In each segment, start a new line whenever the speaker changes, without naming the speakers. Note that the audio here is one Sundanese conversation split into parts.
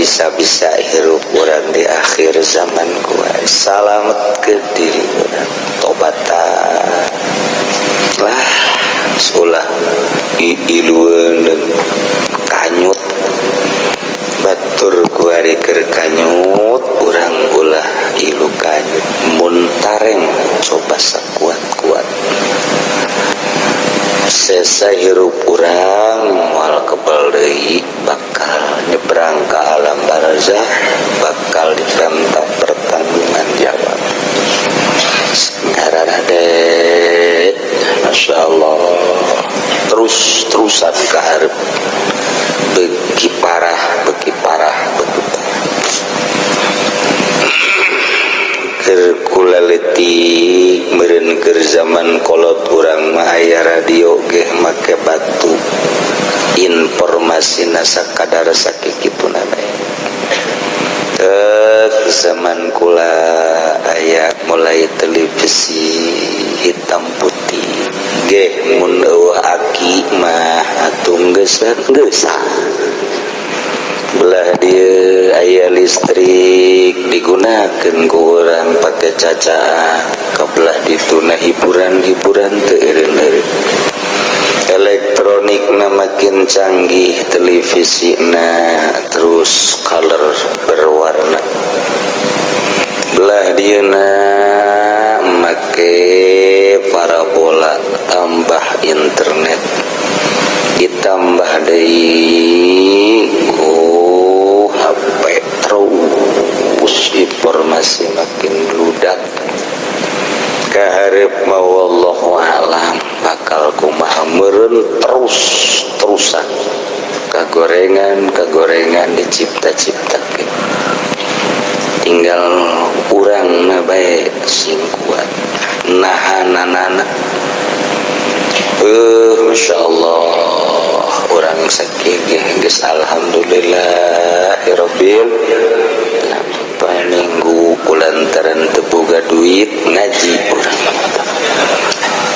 Bisa-bisa hirup urang di akhir zaman kuari. Salametkeun diri urang, tobatan lah, ulah ilueun kanyut batur kuari keur kanyut. Urang ulah ilu kanyut, mun tareng coba sakuat-kuat. Sesa hirup urang moal kebal deui, bakal nyebrang ke alam barzah, bakal ditantang pertanggungan jawab. Ngararade, Masya Allah, terus terusan ke hareup, beki parah, beki parah, beki parah. Keur kula leutik meureun, keur zaman kolot urang mah, aya radio ge make batu, informasi sakadar sakituna bae. Zaman kula aya mulai televisi hitam putih ge, mun euweuh aki mah atuh geus geus. Belah dieu aya listrik, digunakan ku urang pake cacaan. Kabelah dituna hiburan-hiburan teu eureun-eureun, elektronik na makin canggih, televisi na terus color berwarna. Belah dieuna make parabola, tambah internet, ditambah deui ku HP, terus informasi makin bludak. Kaharep mah wallahu alam bakal kumaha meureun, terus terusan kagorengan kagorengan dicipta-ciptakeun. Tinggal urang na bae sing kuat nahananana. Masya Allah, urang sakieu geus alhamdulillahirabbil. Minggu kulantaran teu boga duit ngaji urang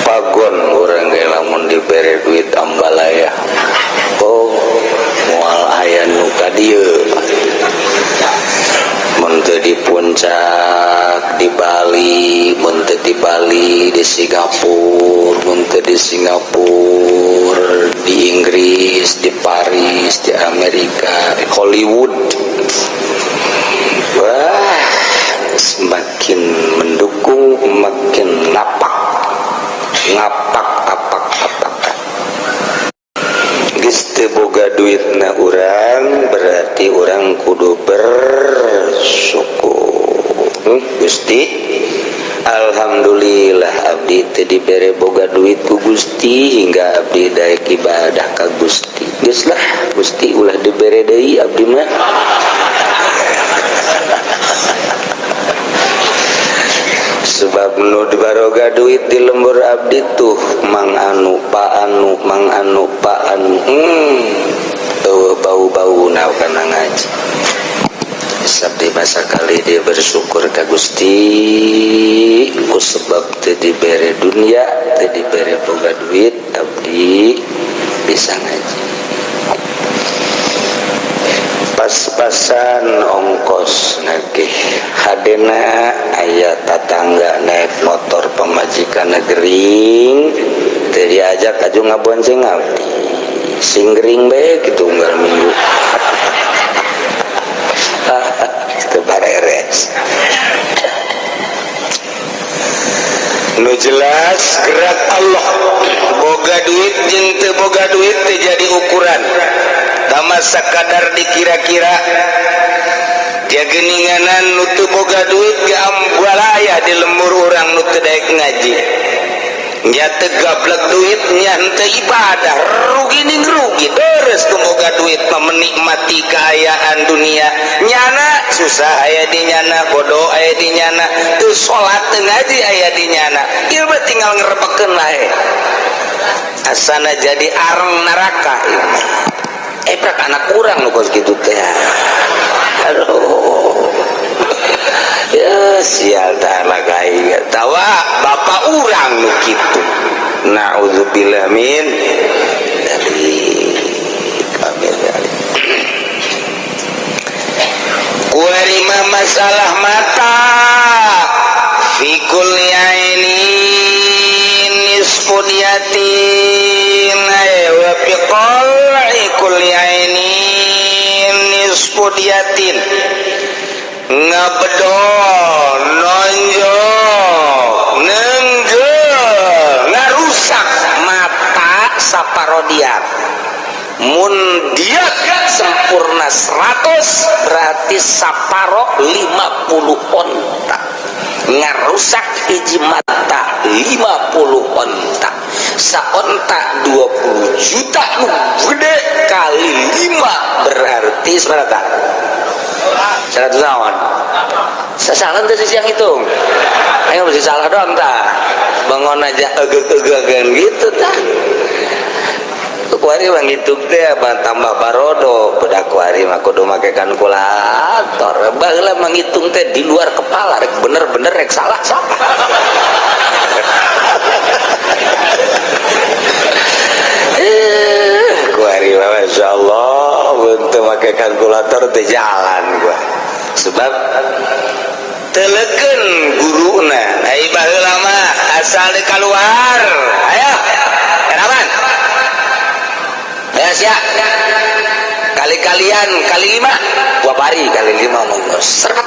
pagon. Urang ge lamun dibere duit ambalaya, oh, moal aya nu ka dieu. Mun teu di Puncak di Bali, mun teu di Bali di Singapura, mun teu di Singapura di Inggris, di Paris, di Amerika, di Hollywood. Wah, semakin mendukung makin ngapak ngapak apak apakan. Geus teu boga duitna urang, berarti urang kudu bersyukur. Gusti, alhamdulillah abdi teu dibere boga duit ku Gusti hingga abdi daek ibadah ka Gusti. Geus lah Gusti, ulah dibere deui abdi mah, sebab nu dibaroga duit di lembur abdi tuh Mang Anu, Pak Anu, Mang Anu, Pak Anu. Bau-bau na kana ngaji. Sabdi masa kali dia bersyukur ka Gusti ku sebab teu dibere dunia, teu dibere boga duit, abdi bisa ngaji pas-pasan ongkos nagih. Hadena aya tatangga naik motor, pamajikan gering, teu diajak aju ngabonceng abdi, sing gering bae kitu unggal minggu teu bareres. Nu jelas gerak Allah, boga duit jeung teu boga duit teu jadi ukuran. Tama sakadar dikira-kira dia geninganan nu teu boga duit ge ambalaya di lembur urang nu teu daek ngaji. Nya teu gablek duit, nya teu ibadah, rugi ning rugi. Deres nu boga duit mah menikmati keayaan dunia, nyana susah aya di nyana, bodoh aya di nyana, teu salat teu ngaji aya di nyana. Ieu mah tinggal ngerebekeun wae, asana jadi areng neraka ieu mah. Prak anak kurang nu kos kitu teh. Aduh ya, sial tah anak aing tawa bapak urang nu kitu. Naudzubillah min dari kami. Masalah mata, fi kulli ainin nisfu diyatin, wa fi qal'i kulli ainin nisfu diyatin. Ngabedol, nonjok, nenggel, ngarusak mata saparodiat. Mun diat sempurna 100, berarti saparo 50 onta. Ngarusak hiji mata 50 onta, saonta 20 juta, nu gede kali 5 berarti seberapa? 100 naon? Sasaran tuh sih yang hitung. Ayo, masih salah doang tah. Bangun aja egeg-egegan gitu tah. Kuari mah ngitung teh apa tambah barodo budak kuari mah kudu make kalkulator. Baheula mah ngitung teh di luar kepala, rek bener-bener rek salah salah. Kuari mah Masya Allah untuk make kalkulator teh jalan gua. Sebab teleken guruna. Ai baheula mah asal di keluar. Ayo. Eraman. Ya sia. Kali-kalian kali lima, dua pari kali lima monggo seret.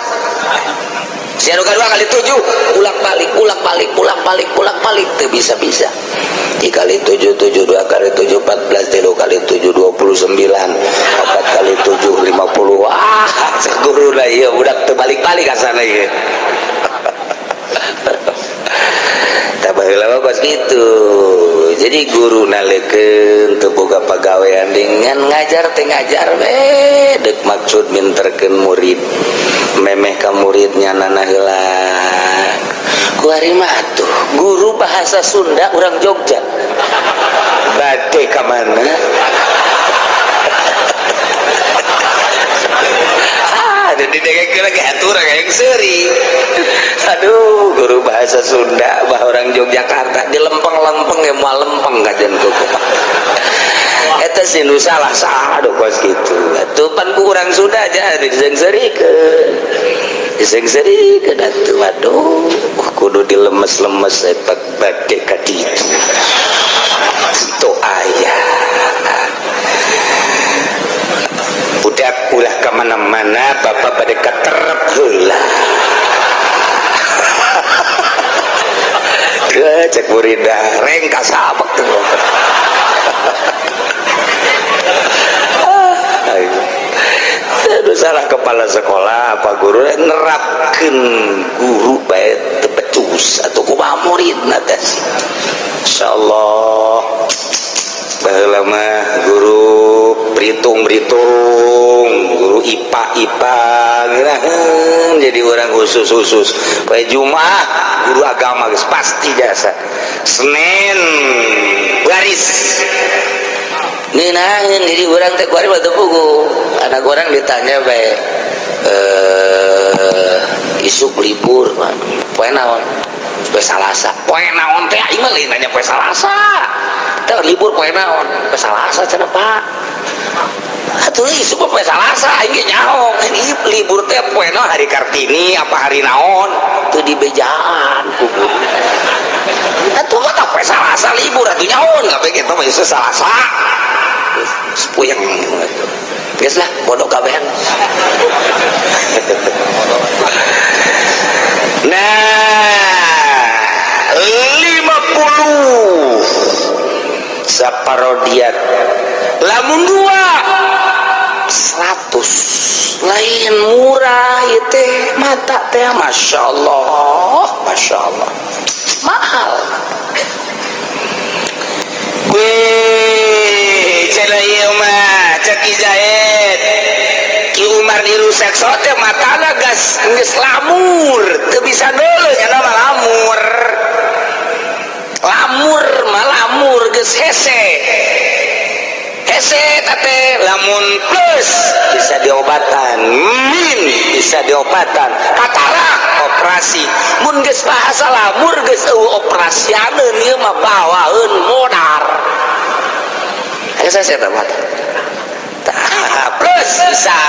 Sia nu kadua kali tujuh, ulang balik, ulang balik, ulang balik, ulang balik, teu bisa-bisa. Tiga kali tujuh, tujuh, dua kali tujuh, 14, tiga kali tujuh, 29, empat kali tujuh, 50. Wah, cek guru lah, iya, budak terbalik-balik kasana iya. Tak baheula mah kos kitu. Jadi guru nalekeun teu boga pagawean dengan ngajar teh ngajar we deuk maksud minterkeun murid. Memeh ka muridnya nana heula. Kuari mah atuh guru bahasa Sunda urang Jogja. Bade ka mana? Ah, di dengkeun lagi aturan yang seuri. Aduh, guru bahasa Sunda bah orang Yogyakarta di lempeng-lempeng ya moal lempeng kajian kuku. Eta sih nu salah salah aduh kos kitu. Atuh pan ku urang Sunda aja diseungseurikeun. Diseungseurikeun atuh, aduh, kudu dilemes-lemes eta bade ka ditu. Itu aya. Budak ulah kemana-mana, bapak pada keterep heula. Cek muridah rengka sabek tuh. Aduh, salah kepala sekolah apa guru nerapkeun guru bae teu becus atau kumaha muridna teh. Insyaallah baheula mah guru berhitung-berhitung, guru IPA IPA ngiraheun jadi orang khusus-khusus. Poe Jumat guru agama geus pasti jasa. Senin baris. Ngeunaheun jadi urang teh kuari mah teu puguh. Anak orang ditanya bae isuk libur mah. Poe naon? Poe Salasa. Poe naon teh aing mah lain nanya poe Salasa. Teh libur poe naon? Poe Salasa cenah, Pak. Atuh isuk mah poe Salasa aing ge nyaho. Ini libur teh poe naon, hari Kartini apa hari naon? Teu dibejaan ku guru. Atuh mah tah poe Salasa libur atuh nyaho kabeh kita mah isuk Salasa. Puyeng. Geus lah, bodoh kabehan. Nah, 50 saparodiat. Lamun dua 100 lain murah ieu teh mata teh, Masya Allah, Masya Allah, mahal. Wih, cenah ieu mah cek Ki Zaid, Ki Umar dirusak so teh matana gas geus lamur, teu bisa deuleu nya mah lamur. Lamur mah lamur geus hese. Hese teh lamun plus bisa diobatan, min bisa diobatan, katarak operasi. Mun geus bahasa lamur geus eueuh operasianeun ieu mah bawaeun modar. Ayo saya mata. Plus bisa,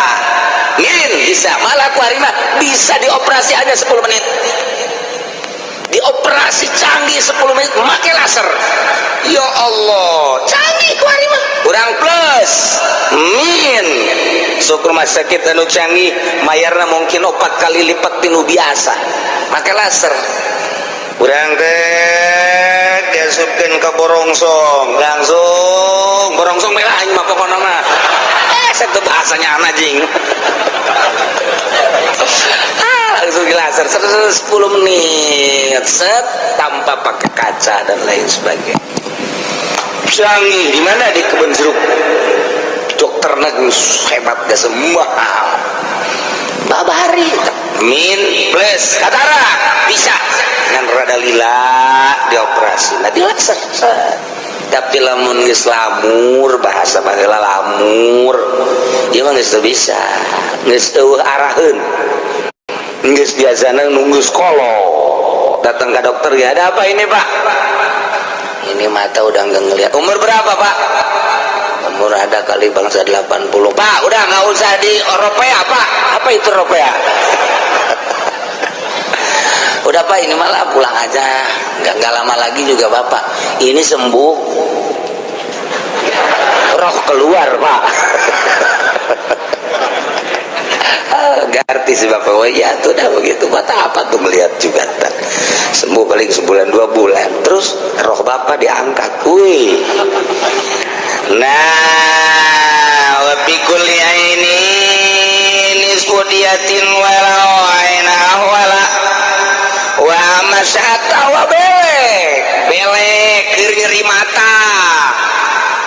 min bisa. Bisa malah ku hari mah bisa dioperasi aja 10 menit, dioperasi canggih 10 menit make laser. Ya Allah, canggih ku hari mah. Kurang plus min sok rumah sakit anu canggih mayarna mungkin 4 kali lipat tinu biasa make laser. Urang teh diasupkeun ke borongsong, langsung borongsong merah aing mah pokona mah. Satu bahasanya anjing. Ah, langsung di laser 10 menit set, tanpa pakai kaca dan lain sebagainya. Canggih di mana? Di Kebun Jeruk. Dokternya hebat gak semua. Babari min plus katarak bisa ngan rada lila dioperasi, nah di laser set. Tapi lamun geus lamur, bahasa baheula lamur, ieu mah geus teu bisa, geus eueuh araheun, geus biasana nunggu sekolah. Datang ke dokter ya, "Ada apa ini, Pak?" "Ini mata udah nggak ngeliat." "Umur berapa, Pak?" "Umur ada kali bangsa 80, Pak." "Udah nggak usah di Eropea, Pak." "Apa itu Eropea?" "Udah, Pak, ini malah pulang aja, nggak lama lagi juga Bapak ini sembuh." Roh keluar, Pak. Ah, ngerti sih Bapak. Oh iya tuh, udah begitu buat apa tuh melihat juga tak sembuh, paling sebulan 2 bulan terus roh Bapak diangkat. Wih. Nah, wa bi kulli aini nisfu diyatin walau aina wala wa masyata wa belek belek keur nyeri mata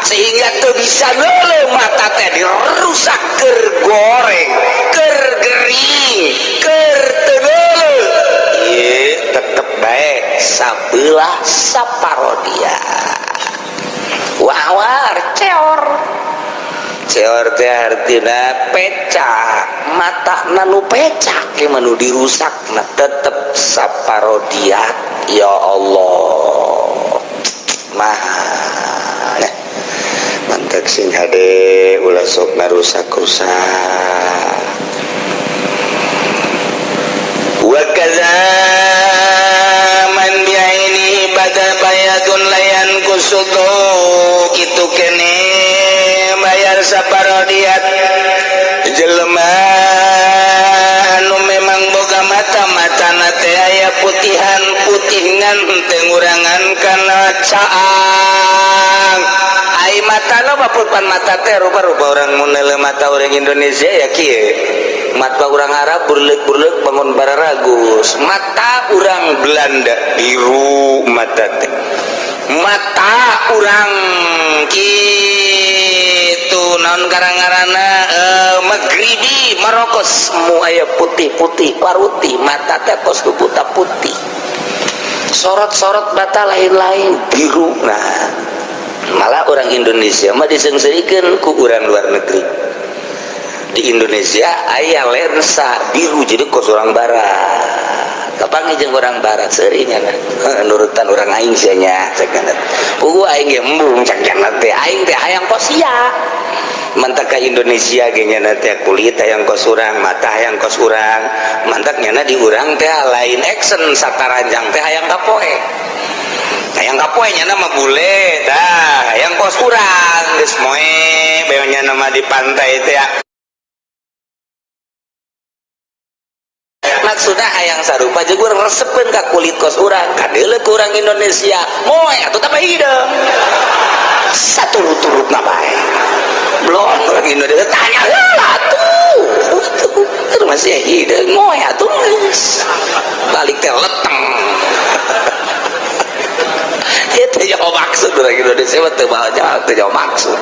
sehingga tuh bisa neuleuh, mata teh dirusak, keur goreng, keur gering, keur teu neuleuh, ieu tetep bae sabelah saparodiat. Wawar ceor ceor teh artina pecak, mata nu pecak ieu mah nu dirusak. Nah, tetep saparodiat. Ya Allah, mah nah, mantak sing hade ulah sok ngarusak-rusak. Wa kadza man bi'ainihi bada bayadun layan kusudu kitu kene bayar saparodiat jelema anu memang boga mata, matana teh aya putihan putih ngan teu ngurangan kana caang. Ai matana mah pan mata teh rupa-rupa. Orang mun mata orang Indonesia ya kieu, mata orang Arab burlek-burlek bangun bararagus, mata orang Belanda biru mata teh, mata orang kitu naon garang-garana Maghribi, Maroko, semua aya putih-putih paruti mata teh kos buta putih, sorot-sorot mata lain-lain biru. Nah, malah orang Indonesia mah diseungseurikeun ku urang luar negeri. Di Indonesia aya lensa biru, jadi kos orang barat kapanggih jeung orang barat seurinya kan nurutan orang aing sia nya cek. Puguh aing ge embung cek teh, aing teh hayang kos sia. Mantak ka Indonesia ge nya teh kulit hayang kos urang, mata hayang kos urang. Mantak nyana di urang teh lain action sataranjang teh hayang kapoe, hayang kapoe nyana mah bule tah hayang kos urang. Geus moe bae nyana mah di pantai teh, maksudnya hayang sarupa jeung urang, resepeun ka kulit kos urang. Kadeuleu ku urang Indonesia moe atuh tambah hideung saturut-turut na bae. Belum orang Indonesia tanya heula atuh, terus masih hideung moe atuh geus balik teh leteng. Itu jauh maksud orang Indonesia mah teu jauh, teu jauh maksud.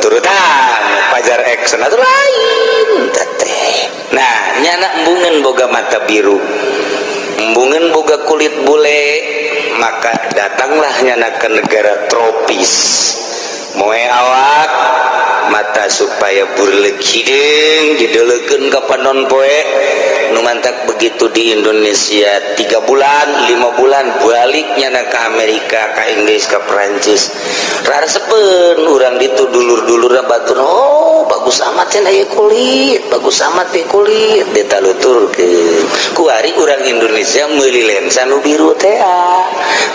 Turutan pajar action atau lain teteh. Nah, nyana embungan boga mata biru, embungan boga kulit bule, maka datanglah nyana ke negara tropis, moe awak mata supaya burlek hideung didelekeun ka panon poe nu mantak. Begitu di Indonesia 3 bulan 5 bulan, baliknya na ke Amerika, ke Inggris, ke Perancis, raresepeun urang ditu, dulur-dulur batur, "Oh, bagus amat." cenah ieu kulit bagus amat teh kulit ditaluturkeun kuari urang Indonesia meuli lensa nu biru teh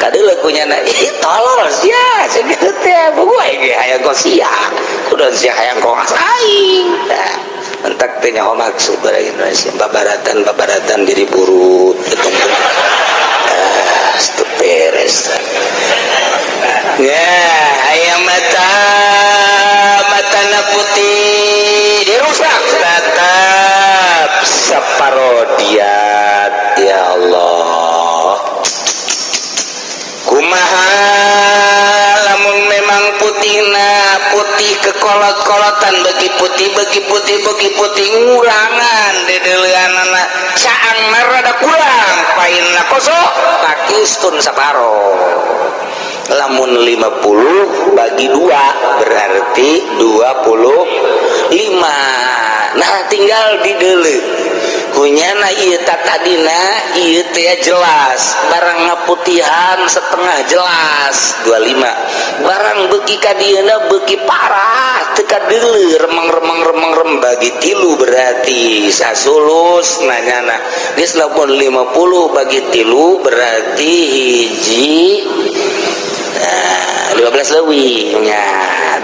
kadeuleu kunyana ih tolol sia sakitu teh bogo aing ge hayang kos sia kudu sia hayang kos aing. Tah entak teh nyaho maksud orang Indonesia babaratan babaratan diri burut ah teu beres ya. Ayam mata matana putih dirusak tetap saparodiat. Ya Allah, kumaha lamun memang putihna putih kekolot-kolotan, bagi putih, bagi putih, bagi putih, ngurangan dedeleanana caang rada kurang painna kosok pakistun saparo. Lamun 50 bagi dua berarti 25. Nah, tinggal di deuleu kunyana ieu tadina ieu teh jelas barang ngaputihan setengah jelas 25, barang beuki ka dieuna beuki parah teu kadeuleu remang-remang remang rem bagi tilu berarti sasulus. Nanyana geus lamun 50 bagi tilu berarti hiji. Nah, 15 leuwih nya.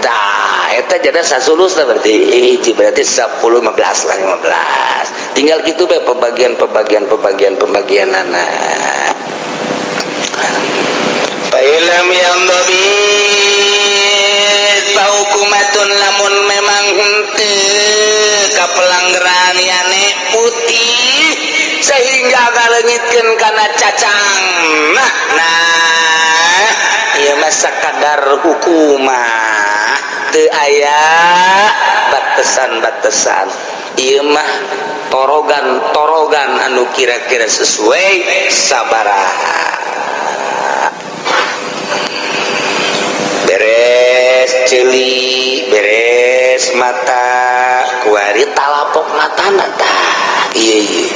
Tah, eta jadi sasulus lah, berarti hiji, berarti 10 15 lah, 15. Tinggal gitu be pembagian pembagian pembagian pembagian anak. Fa'ilam yang hukumatun lamun memang henteu kapelanggeran yane putih sehingga ngaleungitkeun kana cacang. Nah, nah ieu mah sakadar hukumah, teu aya batasan-batasan. Ieu mah torogan-torogan anu kira-kira sesuai sabaraha. Beres ceuli, beres mata, kuari talapok matana. Tah, iya iya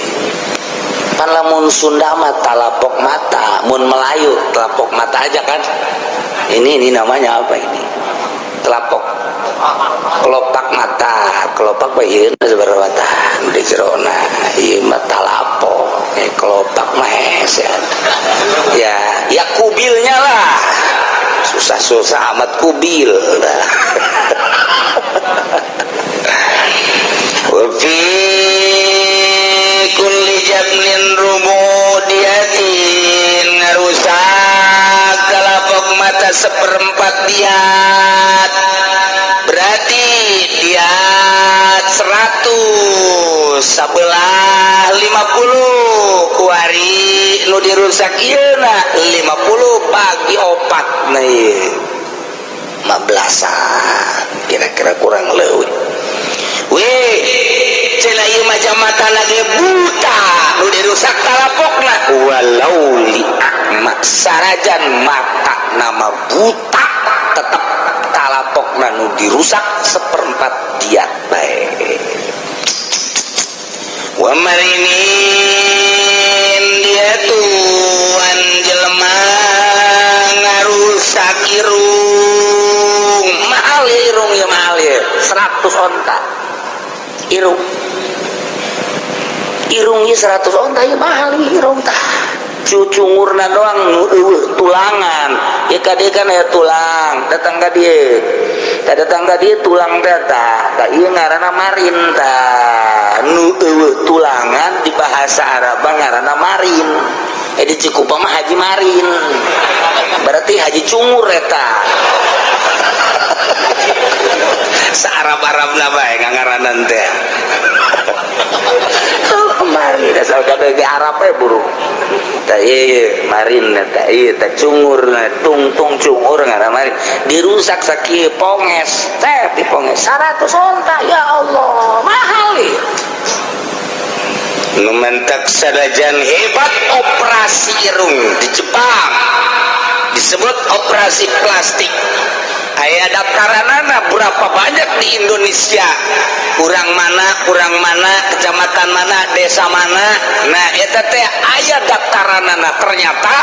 pan lamun Sunda mah talapok mata, mun Melayu telapok mata aja kan. Ini namanya apa ini? Telapok, kelopak mata, kelopak bae seberapa mata di jerona. Ieu mah talapok, eh kelopak mah hese ya, ya kubilnya lah, susah-susah amat kubil dah. Wa fi kulli jabnin rubudiatin, ngarusak telapok mata seperempat diat, berarti diat 100 sebelah 50. Kuari nu dirusak ieu na 50 bagi opat nih 15-an kira-kira, kurang leuwih. Weh, cenah ieu mah mata lagi buta nu dirusak talapokna, walau li akma, sarajan mata nama buta tetap talapokna nu dirusak seperempat diat bae. Wa marinin dia tuan jelema ngarusak irung. Mahal ya irung ya, mahal ya, 100 onta irung. Irungnya 100 onta ya, mahal ya irung. Tah, cucungurna doang nu eueuh tulangan ya ka dieu kan aya tulang, datang ka dieu tah, datang ka dieu tulang teh. Tah tah, ieu ngaranna marin. Tah, nu eueuh tulangan di bahasa Arab ngaranna marin. Eh, di Cikupa mah Haji Marin, berarti Haji Cungur eta. Sa-Arab-Arab bae ngangaranan teh marin, asal kabeh ge Arab we buru. Tah, ieu marin tah, ieu tah cungur, tungtung cungur ngaranna marin. Dirusak sakieu ponges teh, diponges 100 onta. Ya Allah, mahal ieu. Nu mentak sadajan hebat operasi irung di Jepang disebut operasi plastik, aya daftaranana berapa banyak di Indonesia, kurang mana, kurang mana, kecamatan mana, desa mana. Nah, eta teh aya daftaranana. Ternyata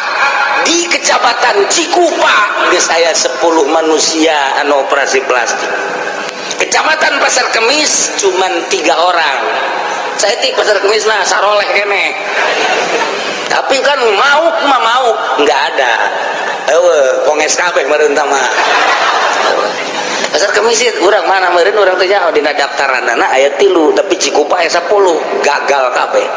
di kecamatan Cikupa geus aya 10 manusia anu operasi plastik. Kecamatan Kecamatan Pasar Kemis cuman 3 orang. Saya tik Pasar Kemis mah saroleh kene. Tapi kan mau mah mau nggak ada. Eueuh, ponges kabeh meureun tah mah. Pasar Kemis ieu urang mana meureun urang teh nyaho dina daftaranana aya 3 tapi Cikupa aya 10, gagal kabeh.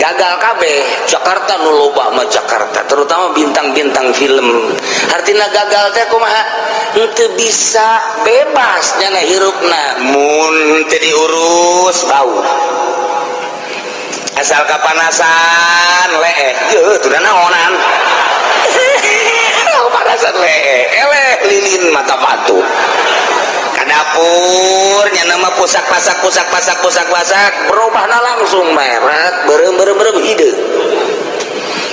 Gagal kabeh. Jakarta nu loba mah Jakarta, terutama bintang-bintang film. Artina gagal teh kumaha? Henteu bisa bebas nyana hirupna mun teu diurus bau. Asal kapanasan leeh, yeuh teu naonan. Kapanasan leeh, eleh lilin mata batu. Ka dapur nyana mah pusak pasak pusak pasak pusak pasak berubahna langsung merah beureum beureum beureum hideung.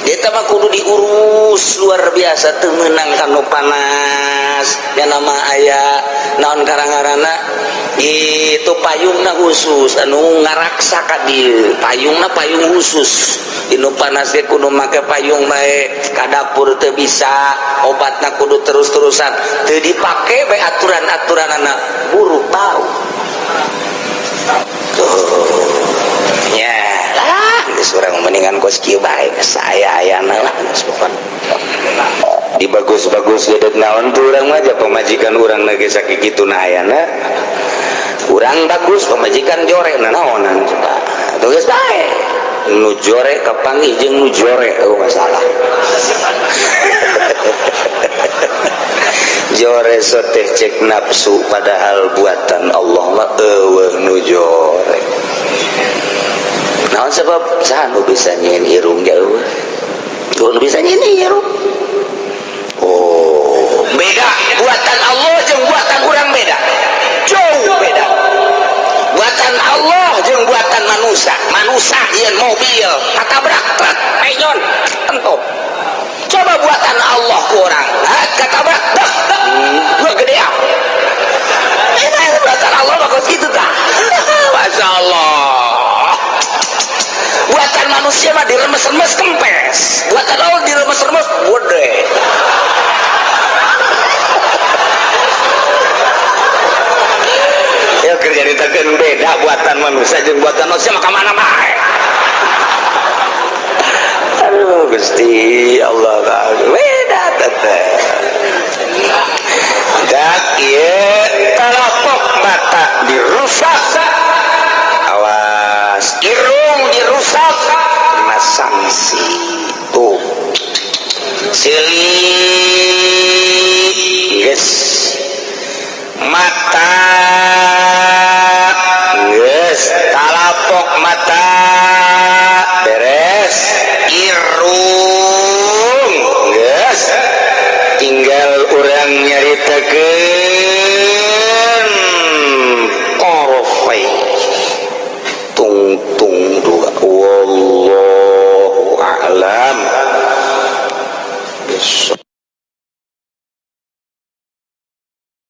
Eta mah kudu diurus luar biasa teu meunang kanu panas. Nyana mah aya naon karang-karana itu payungna khusus anu ngaraksa ka dieu, payungna payung khusus. Dinu panas ge kudu make payung bae, ka dapur teu bisa, obatna kudu terus-terusan. Teu dipake bae aturan-aturanana buruk bau. Tuh, nya lah geus urang mendingan kos kieu bae saya ayana lah geus pokona. Di bagus-bagus gedeg naon tuh urang mah ja pamajikan urang ge sakituna ayana. Urang bagus pamajikan jore na naonan coba. Tuh geus bae. Nu jore kapanggih jeung nu jore eueuh masalah. Jore soteh cek nafsu padahal buatan Allah mah eueuh nu jore. Naon sebab saha nu bisa nyieun irung jauh? Nu bisa nyieun irung. Oh, beda buatan Allah jeung buatan urang beda. Jauh beda. Buatan Allah jeung buatan manusia. Manusia yeun mobil katabrak truk penyon entuh. Coba buatan Allah ku urang, katabrak dah, gua gede ah. Ini buatan Allah bagus gitu tah. Masya Allah. Buatan manusia mah diremes-remes kempes. Buatan Allah diremes-remes gede. Ya kerja ditekan beda buatan manusia jeung buatan manusia mah ka mana bae. Aduh Gusti Allah beda teteh. Dak ieu telapok mata dirusak. Awas irung dirusak kena sanksi tuh. Seuli geus mata geus talapok mata beres irung geus tinggal urang nyaritakeun